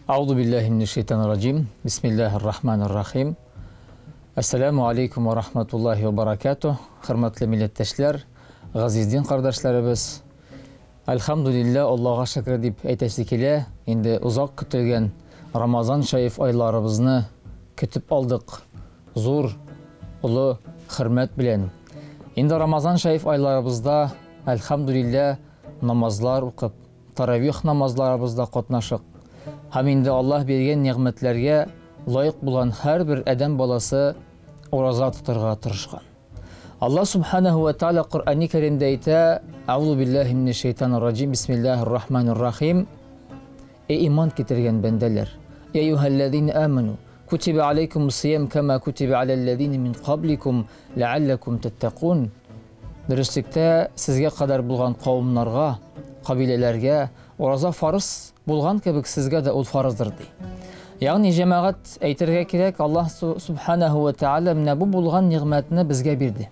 Аузу биллахи минәш шайтанир раҗим. Бисмиллаһир рахманир рахим. Ассаламу алейкум ва рахматуллахи ва баракатуh. Хөрмәтле милләттәшләр, газиз дин кардәшләребез. Альхамдулилла, Аллаһга шөкер дип әйтәсе килә. Инде озак көтелгән Рамазан шәриф айларыбызны көтеп алдык. Зур, олы хөрмәт белән. Инде Рамазан шәриф айларыбызда, альхамдулилла, намазлар укып, таравих намазларыбызда катнашык. Һәм инде Аллаһ биргән нигъмәтләргә лаек булган һәрбер адәм баласы ураза тотарга тырышкан. Аллаһ субханаху ва тааля Коръәни Кәримдә әйтә: "Аузу биллаһи минәш шайтанир раҗим, бисмиллаһир рахманир рахим". Эй иман китергән бәндәләр, я юһәлләзина аману, кутиба алейкумус сиям кама кутиба аләлләзина мин кабликум ләалләкум таттакун. Дөреслектә сезгә кадәр булган кавымнарга, кабиләләргә ураза фарыз булган кебек сезгә дә ул фарыздыр ди. Ягъни җәмәгать әйтергә кирәк, Аллаһ субханаһу ва тааля менә бу булган нигъмәтне безгә бирде.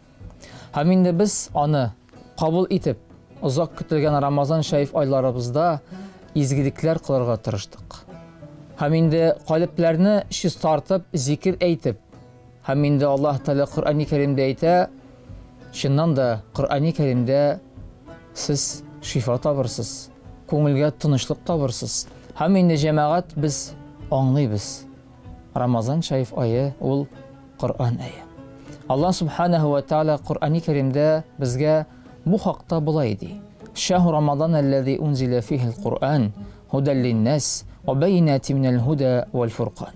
Һәм инде без аны кабул итеп, озак көтелгән Рамазан шәриф айларыбызда изгелекләр кылырга тырыштык. Һәм инде калебләрне чистартып, зикер әйтеп, һәм инде Аллаһ Тәгалә Коръәни Кәримдә әйтә, чыннан да Коръәни Кәримдә сез шифа табырсыз, күңелгә тынычлык табырсыз. Һәм инде җәмәгать без аңлыйбыз. Рамазан шәриф ае ул Коръән ае. Аллаһ субханаһу ва тааля Коръәни Кәримдә безгә бу хакта болай ди: Шәһру Рамазан аллази унзила фихил Коръән һудал линнас ва байинати минәл һуда вал фуркан.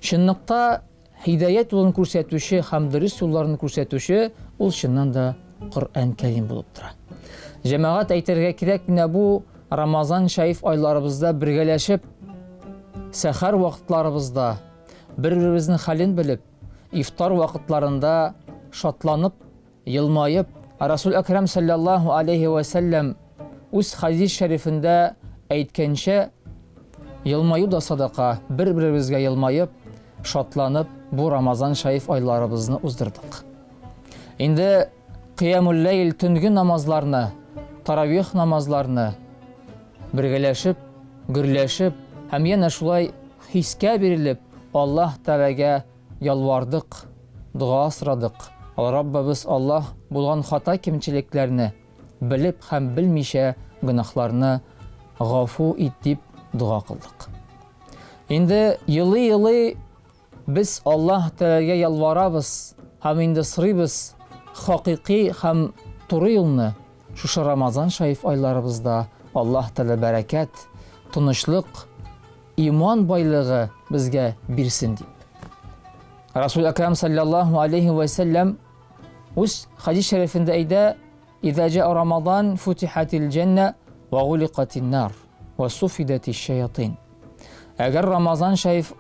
Чынлыкта һидаят юлын күрсәтүче һәм дөрес юлларны күрсәтүче ул чыннан да Коръән Кәрим булып тора. Җәмәгать әйтергә кирәк, менә бу Рамазан шәриф айларыбызда бергәләшеп сәхәр вакытларыбызда бер-беребезнең хәлен белеп, ифтар вакытларында шатланып, елмаеп, Расул Әкрәм саллаллаһу алейхи ва сәлләм үз хадис шәрифендә әйткәнчә, елмаю да садака, бер-беребезгә елмаеп, шатланып, бу Рамазан шәриф айларыбызны уздырдык. Инде кыямул ләйл төнге намазларны, таравих намазларны бергәләшеп, гөрләшеп һәм янә шулай хискә бирелеп, Аллаһ Тәгаләгә ялвардык, дога сорадык. Раббыбыз Аллаһ булган хата кимчелекләрне белеп һәм белмичә гөнаһларны гафу ит дип дога кылдык. Инде елый-елый без Аллаһ Тәгаләгә ялварабыз һәм инде сорыйбыз хакыйкый һәм туры юлны шушы Рамазан шәриф айларыбызда Аллаһ Тәгалә бәрәкәт, тынычлык, иман байлыгы безгә бирсен дип. Расул Әкрам саллаллаху алейхи ва сәлләм үз хадис шәрифендә әйтә: "Иза җа Рамазан футихатил җәннә ва гуликатин нар ва суфидатиш шаятин". Әгәр Рамазан шәриф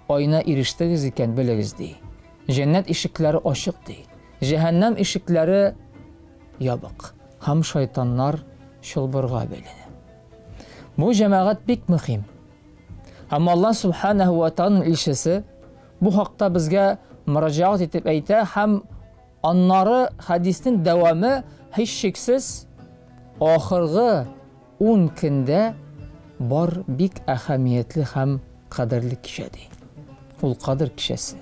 аена ирештегез икән, белегез ди. Җәннәт ишекләре ачык ди. Җәһәннәм ишекләре ябык һәм шайтаннар чылбырга бәйләнә. Бу җәмәгать бик мөһим. Һәм Аллаһ субханаһу ва тааляның илчесе бу хакта безгә мөрәҗәгать итеп әйтә һәм аннары хәдиснең дәвамы һичшиксез ахыргы 10 көндә бар бик әһәмиятле һәм кадерле кичә ди. Ул кадер кичәсе.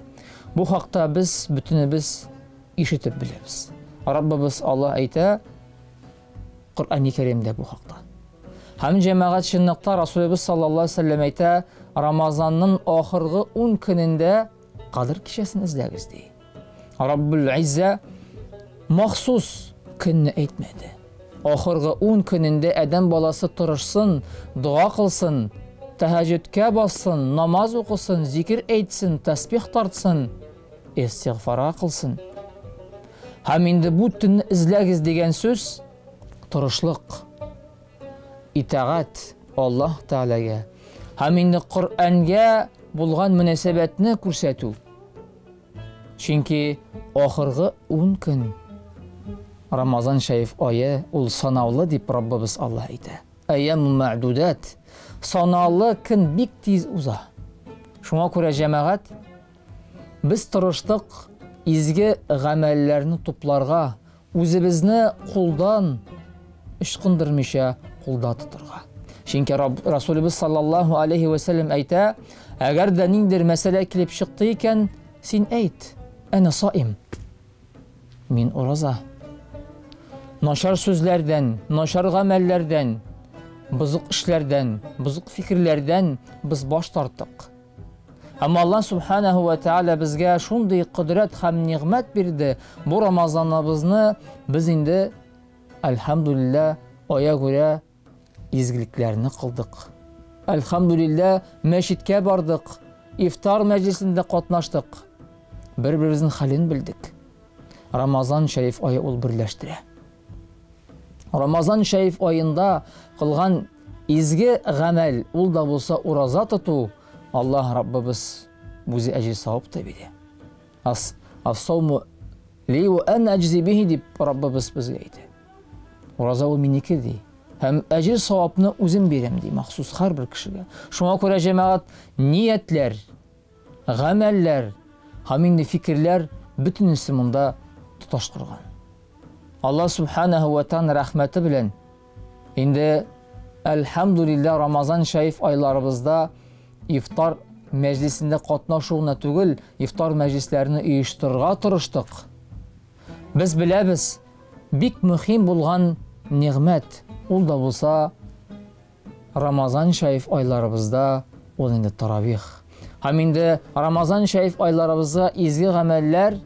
Бу хакта без бөтенебез ишетеп беләбез. Раббыбыз Аллаһ әйтә Коръәни Кәримдә бу хакта. Һәм җәмәгать чынлыкта Расулыбыз саллаллаһу алейһи вәсәлләм әйтә, Рамазанның ахыргы 10 көнендә Кадер кичәсен эзләгез ди. Раббул Иззә махсус көнне әйтмәде. Ахыргы 10 көнендә адәм баласы тырышсын, дога кылсын, тәһәҗҗүдкә бассын, намаз укысын, зикер әйтсен, тәсбих тартсын, истигъфара кылсын. Һәм инде бу төнне эзләгез дигән сүз тырышлык, итагать Аллаһ Тәгаләгә һәм инде Коръәнгә булган мөнәсәбәтне күрсәтү. Чөнки ахыргы 10 көн Рамазан шәриф ае ул санаулы дип Раббыбыз Аллаһ әйтә. Әйям мәгъдудат. Санаулы көн бик тиз уза. Шуңа күрә җәмәгать без тырыштык изге гамәлләрне тупларга, үзебезне кулдан ычкындырмыйча кулда тотырга. Чөнки Расулыбыз саллаллаһу алейхи ва сәлләм әйтә, әгәр дә ниндидер мәсьәлә килеп чыкты икән, син әйт, әнә саим. Мин ураза. Начар сүзләрдән, начар гамәлләрдән, бозык эшләрдән, бозык фикерләрдән без баш тарттык. Һәм Аллаһ субханаһу ва тааля безгә шундый кодрәт һәм нигъмәт бирде. Бу Рамазаныбызны без инде әлхәмдулилла аягүрә изгелекләрне кылдык. Әлхәмдулилла мәчеткә бардык, ифтар мәҗлесендә катнаштык. Бер-беребезнең хәлен белдек. Рамазан шәриф ае ул берләштерә. Рамазан шәриф аенда кылган изге гамәл, ул да булса ураза тоту, Аллаһ Раббыбыз үзе әҗер савап та бирә. Ас Ас-сауму ли ва ан аҗзи бихи дип Раббыбыз безгә әйтә. Ураза ул минеке ди. Һәм әҗер савапны үзем бирәм ди, махсус һәрбер кешегә. Шуңа күрә җәмәгать ниятләр, гамәлләр һәм инде фикерләр бөтенесе монда тоташтырган. Аллаһ субханаһу ва тааля рәхмәте белән инде әлхәмдулилла Рамазан шәриф айларыбызда ифтар мәҗлисендә катнашу гына түгел, ифтар мәҗлисләрен оештырырга тырыштык. Без беләбез, бик мөһим булган нигъмәт, ул да булса Рамазан шәриф айларыбызда ул инде таравих. Һәм инде Рамазан шәриф айларыбызда изге гамәлләр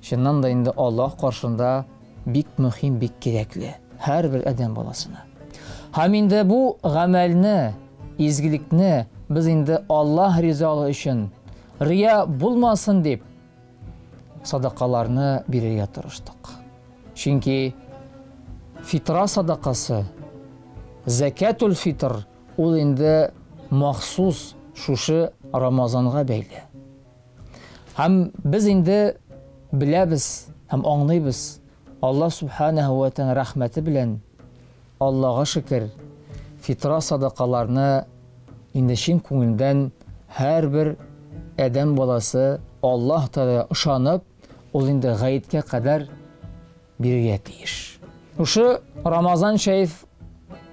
чыннан да инде Аллаһ каршында бик мөһим, бик кирәкле һәрбер адәм баласына. Һәм инде бу гамәлне, изгелекне без инде Аллаһ ризалыгы өчен рия булмасын дип садакаларны бирергә тырыштык. Чөнки фитра садакасы, зәкәтул фитр ул инде махсус шушы Рамазанга бәйле. Һәм без инде беләбез һәм аңлыйбыз, Аллаһ субханаһу ва тааля рәхмәте белән Аллаһга шөкер, фитра садакаларны инде чын күңелдән һәрбер адәм баласы Аллаһ Тәгаләгә ышанып, ул инде гаеткә кадәр бирергә тиеш. Шушы Рамазан шәриф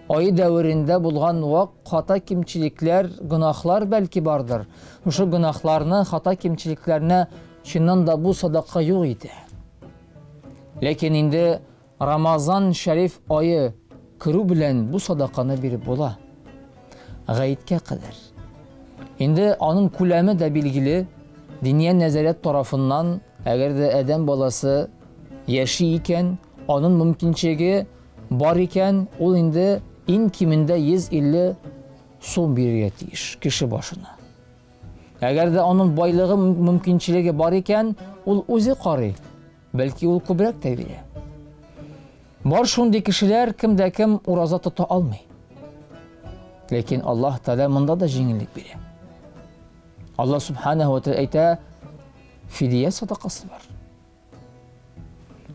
ае дәверендә булган вак хата кимчелекләр, гөнаһлар бәлки бардыр. Шушы гөнаһларны, хата кимчелекләрне чыннан да бу садака юк итә. Ләкин инде Рамазан шәриф ае керү белән бу садаканы биреп була. Гаеткә кадәр. Инде аның күләме дә билгеле, диния нәзарәт тарафыннан, әгәр дә адәм баласы яши икән, аның мөмкинчелеге бар икән, ул инде иң кимендә 150 сум бирергә тиеш кеше башына. Әгәр дә аның байлыгы мөмкинчелеге бар икән, ул үзе карый. Бәлки ул күбрәк тә бирә. Бар шундый кешеләр, кем дә кем ураза тота алмый. Ләкин Аллаһ Тәгалә монда да җиңеллек бирә. Аллаһ субханаһу ва тәгалә әйтә, фидия садакасы бар.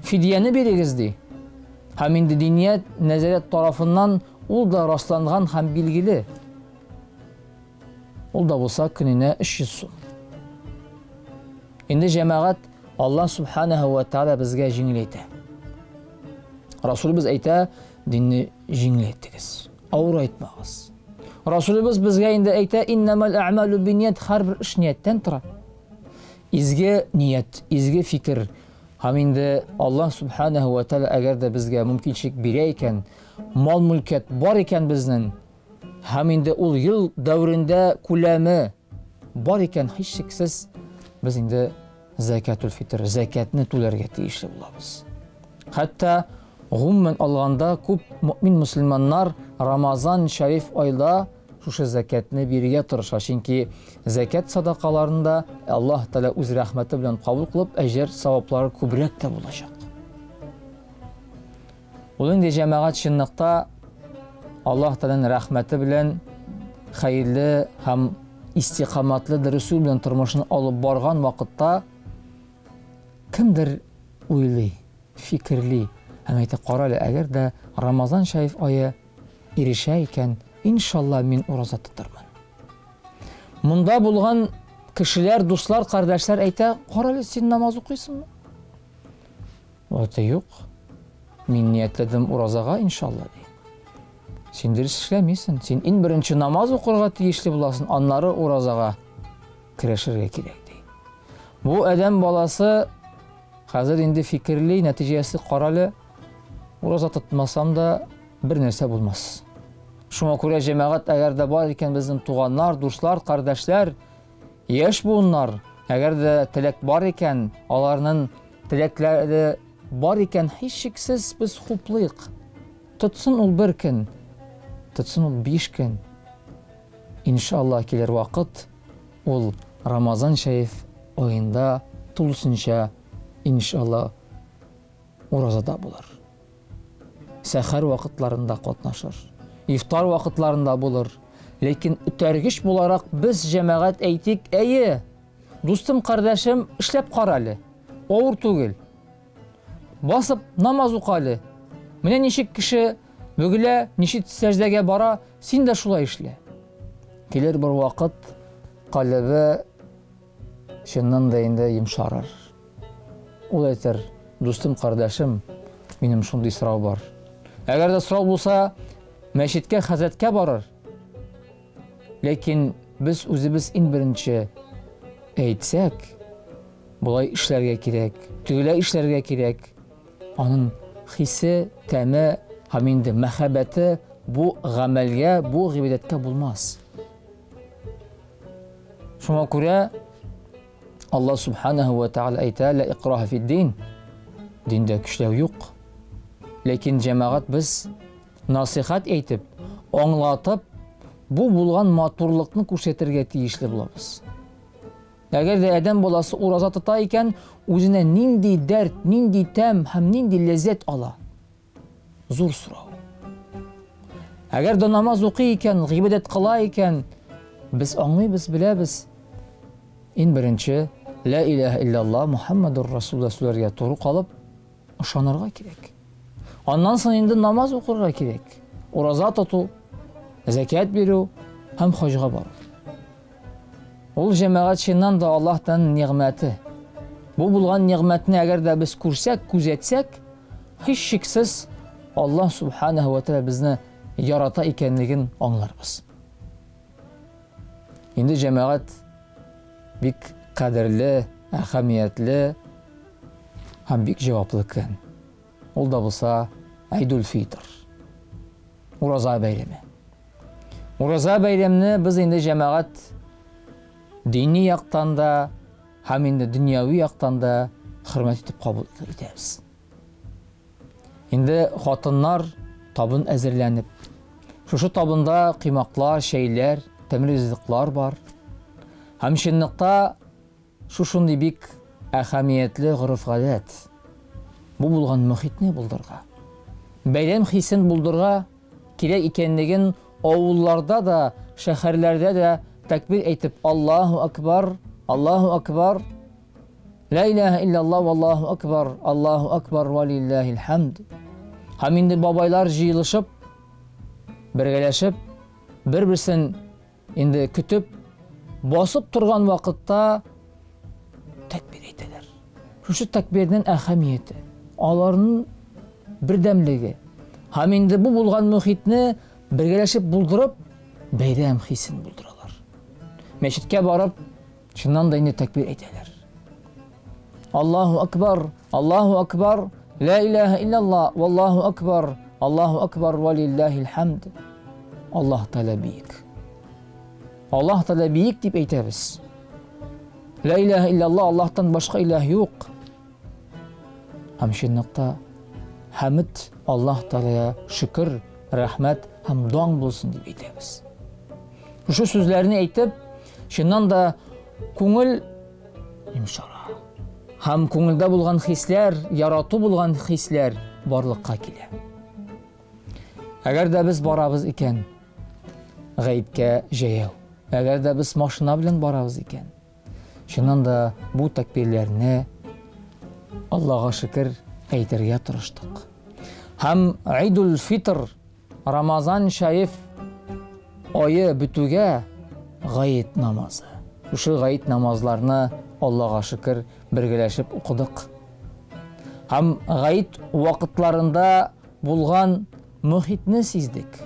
Фидияне бирегез ди. Һәм инде диният нәзарәт тарафыннан ул да расланган һәм билгеле. Ул да булса көненә 300 сум. Инде җәмәгать Аллаһ субханаһу ва тааля безгә җиңеләйтә. Расулыбыз әйтә, динне җиңеләйтегез, авырайтмагыз. Расулыбыз безгә инде әйтә, иннамал әгъмалу бинният, һәрбер эш нияттән тора. Изге ният, изге фикер. Һәм инде Аллаһ субханаһу ва тааля әгәр дә безгә мөмкинчелек бирә икән, мал-мөлкәт бар икән безнең, һәм инде ул ел дәверендә күләме бар икән, һичшиксез без инде зәкәтул фитр, зәкәтне түләргә тиешле булабыз. Хәтта гомумән алганда күп мөмин мөселманнар Рамазан шәриф айда шушы зәкәтне бирергә тырыша, чөнки зәкәт садакаларында Аллаһ Тәгалә үз рәхмәте белән кабул кылып, әҗер саваплары күбрәк тә булачак. Ул инде җәмәгать чынлыкта Аллаһ Тәгаләнең рәхмәте белән хәерле һәм истикаматлы дөрес юл белән тормышын алып барган вакытта кемдер уйлый, фикерли һәм әйтә, кара әле, әгәр дә Рамазан шәриф ае ирешә икән, иншалла мин ураза тотырмын. Монда булган кешеләр, дуслар, кардәшләр әйтә, кара әле, син намаз укыйсыңмы? Ул әйтә, юк. Мин ниятләдем уразага, иншалла, ди. Син дөрес эшләмисең. Син иң беренче намаз укырга тиешле буласың, аннары уразага керешергә кирәк, ди. Бу адәм баласы хәзер инде фикерли, нәтиҗәсе карале, ураза тотмасам да бер нәрсә булмас. Шуңа күрә җәмәгать, әгәр дә бар икән безнең туганнар, дуслар, кардәшләр, яшь буыннар, әгәр дә теләк бар икән, аларның теләкләре бар икән, һичшиксез без хуплыйк. Тотсын ул бер көн, тотсын ул 5 көн. Иншалла килер вакыт, ул Рамазан шәриф аенда тулысынча иншалла уразада булыр. Сәхәр вакытларында катнашыр, ифтар вакытларында булыр. Ләкин үтәргеч буларак без җәмәгать әйтик, әйе, дустым, кардәшем, эшләп кара әле. Авыр түгел. Басып намаз укы әле. Менә ничек кеше бөгелә, ничек сәҗдәгә бара, син дә шулай эшлә. Килер бер вакыт, калебе чыннан да инде йомшарыр. Ул әйтер, дустым, кардәшем, минем шундый сорау бар. Әгәр дә сорау булса, мәчеткә, хәзрәткә барыр. Ләкин без үзебез иң беренче әйтсәк, болай эшләргә кирәк, тегеләй эшләргә кирәк. Аның хисе, тәме һәм инде мәхәббәте бу гамәлгә, бу гыйбадәткә булмас. Шуңа күрә Аллаһ субханаһу ва тааля әйтә, ла икраһа фид дин. Диндә көчләү юк. Ләкин җәмәгать без насихат әйтеп, аңлатып, бу булган матурлыкны күрсәтергә тиешле булабыз. Әгәр дә адәм баласы ураза тота икән, үзенә нинди дәрт, нинди тәм һәм нинди ләззәт ала? Зур сорау. Әгәр дә намаз укый икән, гыйбадәт кыла икән, без аңлыйбыз, беләбез. Иң беренче, ла илаһа илляллаһ Мухаммадур Расулуллаһ сүзләргә туры калып, ышанырга кирәк. Аннан соң инде намаз укырга кирәк. Ураза тоту, зәкят бирү һәм хаҗга бару. Ул җәмәгать чыннан да Аллаһтан нигъмәте. Бу булган нигъмәтне әгәр дә без күрсәк, күзәтсәк, һичшиксез Аллаһ субханаһу ва тааля безне ярата икәнлеген аңларбыз. Инде җәмәгать бик кадерле, әһәмиятле һәм бик җаваплы көн. Ул да булса Айдул Фитр. Ураза бәйрәме. Ураза бәйрәмне без инде җәмәгать дини яктан да һәм инде дөньяви яктан да хөрмәт итеп кабул итәбез. Инде хатыннар табын әзерләнеп, шушы табында кыймаклар, чәйләр, тәмле ризыклар бар. Һәм чынлыкта шушындый бик әһәмиятле гореф-гадәт. Бу булган мөхитне булдырга, бәйрәм хисен булдырга кирәк икәнлеген авылларда да, шәһәрләрдә дә тәкбир әйтеп Аллаһу акбар, Аллаһу акбар, ла илаһа илляллаһ, валлаһу акбар, Аллаһу акбар, ва лиллаһил хамд. Һәм инде бабайлар җыелышып, бергәләшеп, бер-берсен инде көтеп, басып торган вакытта тәкбир әйтәләр. Шушы тәкбирнең әһәмияте, аларның бердәмлеге һәм инде бу булган мөхитне бергәләшеп булдырып, бәйрәм хисен булдыралар. Мәчеткә барып, чыннан да инде тәкбир әйтәләр. Аллаһу акбар, Аллаһу акбар, ла илаһа илляллаһ, валлаһу акбар, Аллаһу акбар, ва лиллаһил хамд. Аллаһ Тәгалә бөек. Аллаһ Тәгалә бөек дип әйтәбез. Ла илаһа илляллаһ, Аллаһтан башка илаһ юк. Һәм чынлыкта хәмд Аллаһ Тәгаләгә шөкер, рәхмәт һәм дан булсын дип әйтәбез. Шушы сүзләрне әйтеп, чыннан да күңел йомшара. Һәм күңелдә булган хисләр, ярату булган хисләр барлыкка килә. Әгәр дә без барабыз икән, гаеткә җәяү. Әгәр дә без машина белән барабыз икән, чыннан да бу тәкбирләрне Аллаһка шөкер әйтергә тырыштык. Һәм Айдул Фитр, Рамазан шәриф айы бетүгә гает намазы. Шушы гает намазларны Аллаһка шөкер бергәләшеп укыдык. Һәм гает вакытларында булган мөхитне сиздек.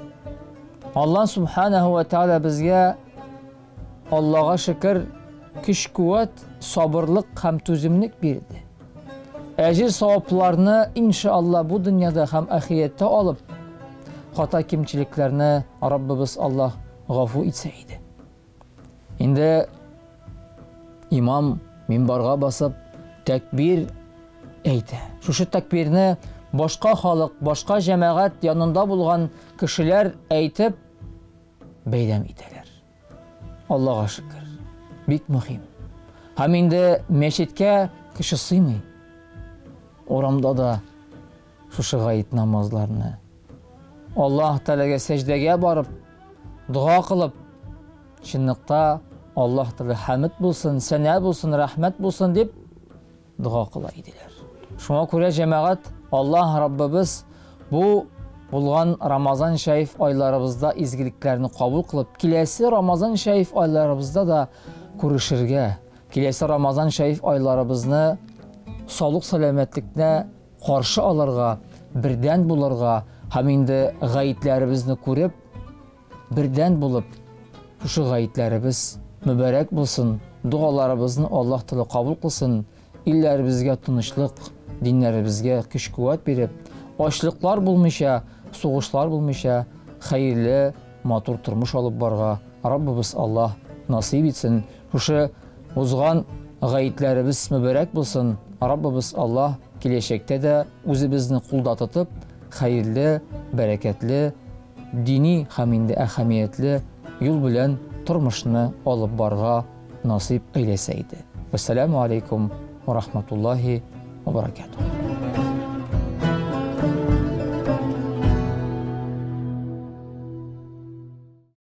Аллаһ субханаһу ва тааля безгә Аллага шөкер көч-куәт, сабырлык һәм түземлек бирде. Әҗер савапларны иншалла бу дөньяда һәм ахирәттә алып, хата кимчелекләрне Раббыбыз Аллаһ гафу итсә иде. Инде имам минбарга басып тәкбир әйтә. Шушы тәкбирне башка халык, башка җәмәгать янында булган кешеләр әйтеп бәйрәм итәләр. Аллага шөкер. Бик мөһим. Һәм инде мәчеткә кеше сыймый. Урамда да шушы гает намазларны. Аллаһ Тәгаләгә сәҗдәгә барып, дога кылып, чынлыкта Аллаһ Тәгалә хәмд булсын, сәнә булсын, рәхмәт булсын дип дога кыла иделәр. Шуңа күрә җәмәгать Аллаһ Раббыбыз бу булган Рамазан шәриф айларыбызда изгелекләрне кабул кылып, киләсе Рамазан шәриф айларыбызда да күрешергә, киләсе Рамазан шәриф айларыбызны саулык сәламәтлекне каршы алырга, бердән булырга һәм инде гаетләребезне күреп, бердән булып, шушы гаетләребез мөбарәк булсын, догаларыбызны Аллаһ Тәгалә кабул кылсын, илләребезгә тынычлык, диннәребезгә көч-куәт биреп, ачлыклар булмыйча, сугышлар булмыйча, хәерле, матур тормыш алып барырга Раббыбыз Аллаһ насыйп итсен. Шушы узган гаетләребез мөбарәк булсын. Раббыбыз Аллаһ киләчәктә дә үзебезне кулда тотып, хәерле, бәрәкәтле, дини һәм инде әһәмиятле юл белән тормышны алып барырга насыйп әйләсә иде. Вәссәламу алейкум ва рахматуллахи ва баракатух.